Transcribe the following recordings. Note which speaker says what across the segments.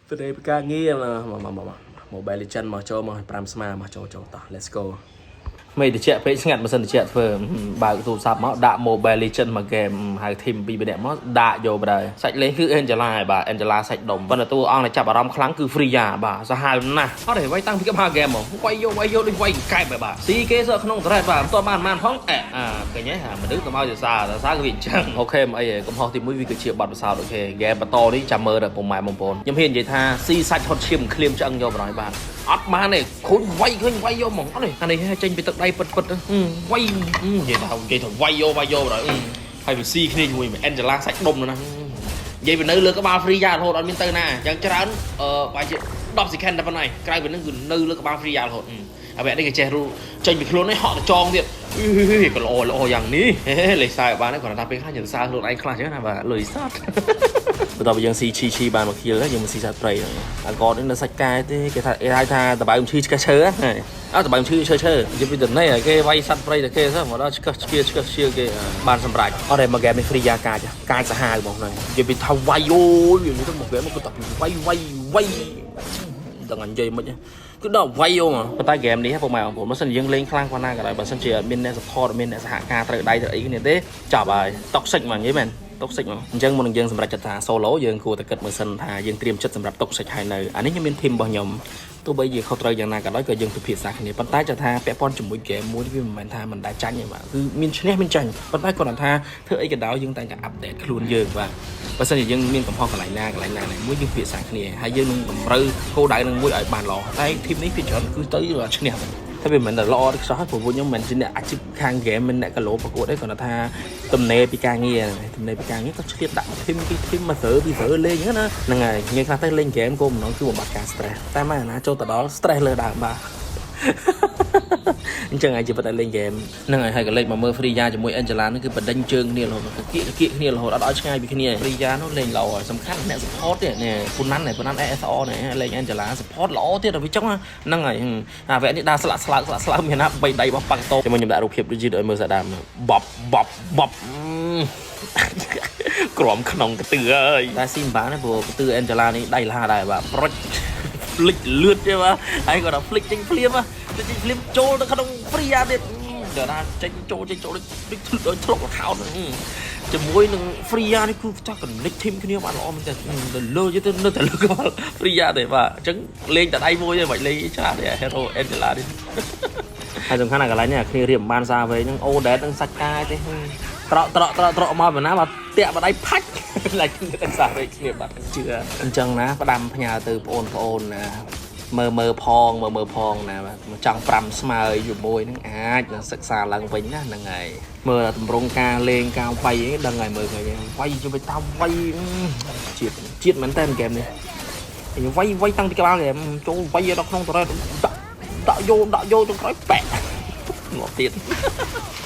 Speaker 1: ទៅពីការងារមកមកមក Mobile Legend មកចូលមក5ស្មាមកចូលចូលតោះ let's go មិនតិចពេកស្ងាត់ម៉ាស៊ីនតិចធ្វើបើកទូរស័ព្ទមកដាក់ Mobile Legend មកហ្គេមហៅ team ពីរម្នាក់មកដាក់យកបណ្ដោយសាច់លេងគឺ Angela ហើយបាទ Angela សាច់ដុំប៉ុន្តែតួអង្គដែលចាប់អារម្មណ៍ខ្លាំងគឺ Freya បាទសាហាវណាស់អត់ទេវាយតាំងពីក្បាលហ្គេមហ្មងវាយយកវាយយកដូចវាយកែបហើយបាទស៊ីគេសើក្នុងត្រេតបាទមិនទាន់បានបានផងអែអាឃើញទេអាមនុស្សកុំឲ្យសរសើរសរសើរគឺវាអញ្ចឹង OK មិនអីទេកំហុសទី1វាគឺជាបទពិសោធន៍ OK ហ្គេមបន្តនេះចាំមើលដល់ពុកម៉ែបងប្អូនខ្ញុំហ៊ាននិយាយថាស៊ីសាច់ហត់ឈាមឃ្លាមឆ្អឹងយកបណ្ដោយបាទអត់បានទេខូចវាយឃើញវាយយកហ្មងអត់ទេអានេះចេញពីទឹកដៃពិតពិតវាយនិយាយថានិយាយថាវាយយកវាយយកបណ្ដោយហើយវាស៊ីគ្នាជាមួយ Angela សាច់ដុំណានិយាយពីនៅលើក្បាល Freya រហូតអត់មានទៅណាអញ្ចឹងច្រើនអឺប្រហែលជា10 second តែប៉ុណ្ណឹងក្រៅពីហ្នឹងគឺនៅលើក្បាល Freya រហូតហើយវគ្គនេះគេចេះរូចេញពីខ្លួននេះហក់ទៅចងទៀតអឺក៏ល្អល្អយ៉ាងនេះហេលេខសើបានគ្រាន់តែពេលខ្លះយើងសើខ្លួនឯងខ្លះអញ្ចឹងណាបាទលុយសតបន្ទាប់ពីយើងស៊ីឈីឈីបានមកខៀលយើងមកស៊ីសត្វព្រៃអាកតនេះនៅសាច់កែទេគេថាគេហៅថាតបើមឈឺឆ្កេះឈើហ៎អើតបើមឈឺឈើឈើនិយាយពីតំណេគេវាយសត្វព្រៃតែគេសោះមកដល់ឆ្កឹះឆ្កៀឆ្កឹះឆ្កៀគេបានសម្រេចអត់ទេមកហ្គេមនេះ Freya កាចកាចសាហាវហ្មងហ្នឹងនិយាយពីថាវាយអូយនិយាយទៅមកហ្គេមមកគាត់តែវាយវាយវាយដឹងអញនិយាយមិនគឺដល់វាយយកមកប៉ុន្តែហ្គេមនេះពុកម៉ែបងប្អូនបើសិនជាយើងលេងខ្លាំងប៉ុណ្ណាក៏ដោយបើសិនជាអត់មានអ្នក support អត់មានអ្នកសហការត្រូវដៃត្រូវអីគ្នាទេចប់ហើយ toxic មកនិយាយមែន toxic មកអញ្ចឹងមុននឹងយើងសម្រេចចិត្តថា solo យើងគួរតែគិតមើលសិនថាយើងត្រៀមចិត្តសម្រាប់ toxic ហើយនៅអានេះខ្ញុំមាន team របស់ខ្ញុំទោះបីជាខុសត្រូវយ៉ាងណាក៏ដោយក៏យើងពិភាក្សាគ្នាប៉ុន្តែจะថាពាក់ព័ន្ធជាមួយហ្គេមមួយនេះវាមិនមែនថាមិនដែលចាញ់ទេបាទគឺមានឈ្នះមានចាញ់ប៉ុន្តែគាត់ថាធ្វើអីក៏ដោយយើងតែងតែupdate ខ្លួនយើងបាទបើសិនជាយើងមានកំហុសកន្លែងណាកន្លែងណាមួយយើងពិភាក្សាគ្នាហើយយើងនឹងតម្រូវគោលដៅនឹងមួយឲ្យបានល្អតែ team នេះពីច្រើនគឺទៅឈ្នះតែវាមិនមែនតែល្អទេខ្សោះព្រោះពួកខ្ញុំមិនមែនជាអ្នកអាជីពខាងហ្គេមមិនអ្នកគីឡូប្រកួតទេគ្រាន់តែថាទំនេរពីការងារទំនេរពីការងារក៏ឆ្លៀតដាក់ team ពីរ team មកសើពីសើលេងហ្នឹងណាហ្នឹងហើយងាយខ្លះទៅលេងហ្គេមគោលបំណងគឺបំបត្តិការ stress តែមកអាណាចូលទៅដល់ stress លើដើមបាទ អញ្ចឹងហើយជីវិតតែលេងហ្គេមហ្នឹងហើយហើយក៏លេចមកមើល Freya ជាមួយ Angela ហ្នឹងគឺបដិញជើងគ្នារហូតគៀកគៀកគ្នារហូតអត់ឲ្យឆ្ងាយពីគ្នា Freya នោះលេងល្អហើយសំខាន់អ្នក support ទៀតនេះពូណាន់នេះពូណាន់ ASR នេះលេង Angela support ល្អទៀតដល់វាចឹងហ្នឹងហើយអាវគ្គនេះដើរស្លាក់ស្លើកស្លាក់ស្លើមានណាបីដៃរបស់ប៉ាំងតូជាមួយខ្ញុំដាក់រូបភាពដូចជាឲ្យមើលសាដាមបបបបបបក្រមក្នុងកទឿអើយតែស៊ីមិនបានទេព្រោះកទឿ Angela នេះដៃលះដែរបាទប្រុច flick លឿនទេបាទហើយគាត់ថា flick ចេញភ្លាម flick ចេញភ្លាមចូលទៅក្នុង Freya ទៀតដល់ថាចេញចូលចេញចូលដូចដូចធ្លុកលខោនជាមួយនឹង Freya នេះគឺចាស់ connect team គ្នាបានល្អមែនទែនទៅលើទៅនៅតែលើក្បាល Freya ទេបាទអញ្ចឹងលេងតែដៃមួយទេមិនលេងច្រើនទេ Hero Angela នេះហើយសំខាន់ណាកន្លែងនេះគ្នារៀបបានសាវែងហ្នឹងអូដែតហ្នឹងសាច់កាយទេត្រក់ត្រក់ត្រក់ត្រក់មកបណ្ណាបាទតាក់បដៃផាច់ ឡាច់គ្នាទាំងសាវែងគ្នាបាត់ជឿអញ្ចឹងណាផ្ដាំផ្ញើទៅបងប្អូនណាមើលមើលផងមើលមើលផងណាបាទចង់5ស្មើជាមួយនឹងអាចនឹងសិក្សាឡើងវិញណាហ្នឹងហើយមើលតម្រង់ការលេងការវាយអីដឹងហើយមើលឃើញវាយជួយតាមវាយជាតិជាតិមែនតើហ្គេមនេះវាយវាយតាំងពីក្បាលហ្គេមចូលវាយដល់ក្នុងតរ៉េដាក់ដាក់យកដាក់យកចុងក្រោយប៉ែងាប់ទៀត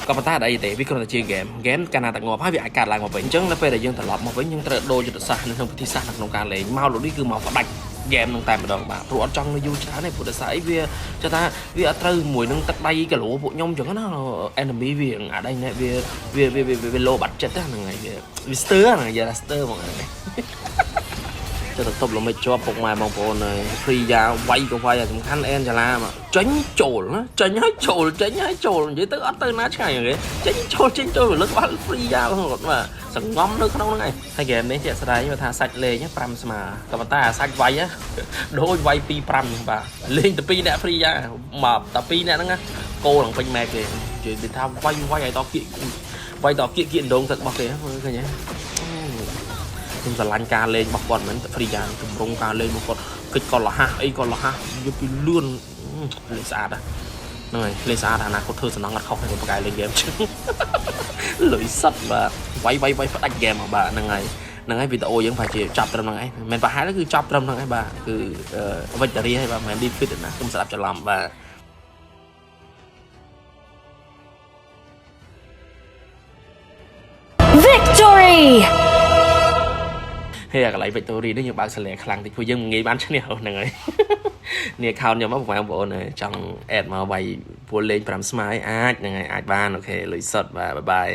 Speaker 1: ក៏ប៉ុន្តែអត់អីទេវាគ្រាន់តែជាហ្គេមហ្គេមកាលណាតែងាប់ហើយវាអាចកាត់ឡើងមកវិញអញ្ចឹងនៅពេលដែលយើងត្រឡប់មកវិញយើងត្រូវដូរយុទ្ធសាស្ត្រនៅក្នុងវិធីសាស្ត្រនៅក្នុងការលេងមកលោកនេះគឺមកផ្ដាច់ហ្គេមនឹងតែម្ដងបាទព្រោះអត់ចង់នៅយូរច្រើនទេព្រោះដោយសារអីវាចង់ថាវាអត់ត្រូវមួយនឹងទឹកដៃគីឡូពួកខ្ញុំអញ្ចឹងណា enemy វាអាដៃនេះវាវាវាវាលោបាត់ចិត្តហ្នឹងហើយវាវាស្ទើហ្នឹងនិយាយថាស្ទើហ្មងហ្នឹង ទៅទៅទប់លមិចជាប់ពុកម៉ែបងប្អូនហើយ Freya វាយក៏វាយសំខាន់ Angela មកចេញចូលណាចេញហើយចូលចេញហើយចូលនិយាយទៅអត់ទៅណាឆ្ងាយទេចេញចូលចេញចូលលើក្បាល Freya រហូតបាទសងំនៅក្នុងហ្នឹងឯងហើយហ្គេមនេះជាក់ស្ដែងមកថាសាច់លេង5ស្មើក៏ប៉ុន្តែអាសាច់វាយដូចវាយ2 5ហ្នឹងបាទលេងតែ2អ្នក Freya មកតែ2អ្នកហ្នឹងគោឡើងពេញម៉ែគេនិយាយថាវាយវាយឲ្យដល់គៀកវាយដល់គៀកគៀកដងទឹករបស់គេមើលឃើញទេខ្ញុំស្រឡាញ់ការលេងរបស់គាត់មែន Freya ទម្រង់ការលេងរបស់គាត់កិច្ចក៏លះអីក៏លះយកពីលឿនលេងស្អាតហ្នឹងហើយលេងស្អាតអនាគតធ្វើសំណងអត់ខុសទេបកកែលេងហ្គេមលុយសិតបាទវាយវាយវាយផ្ដាច់ហ្គេមបាទហ្នឹងហើយហ្នឹងហើយវីដេអូយើងប្រហែលជាចាប់ត្រឹមហ្នឹងឯងមិនប្រហែលគឺចាប់ត្រឹមហ្នឹងឯងបាទគឺ victory ហើយបាទមិនមែន defeat ទេណាខ្ញុំស្ដាប់ច្រឡំបាទ
Speaker 2: Victory!
Speaker 1: ហើយកន្លែង victory នេះយើងបើកសលេខ្លាំងតិចព្រោះយើងមិនងាយបានឈ្នះហ្នឹងហើយនេះ account ខ្ញុំមកបងប្អូនចង់ add មកវាយពួកលេង5ស្មើអាចហ្នឹងហើយអាចបាន OK លុយសុតបាទ bye bye.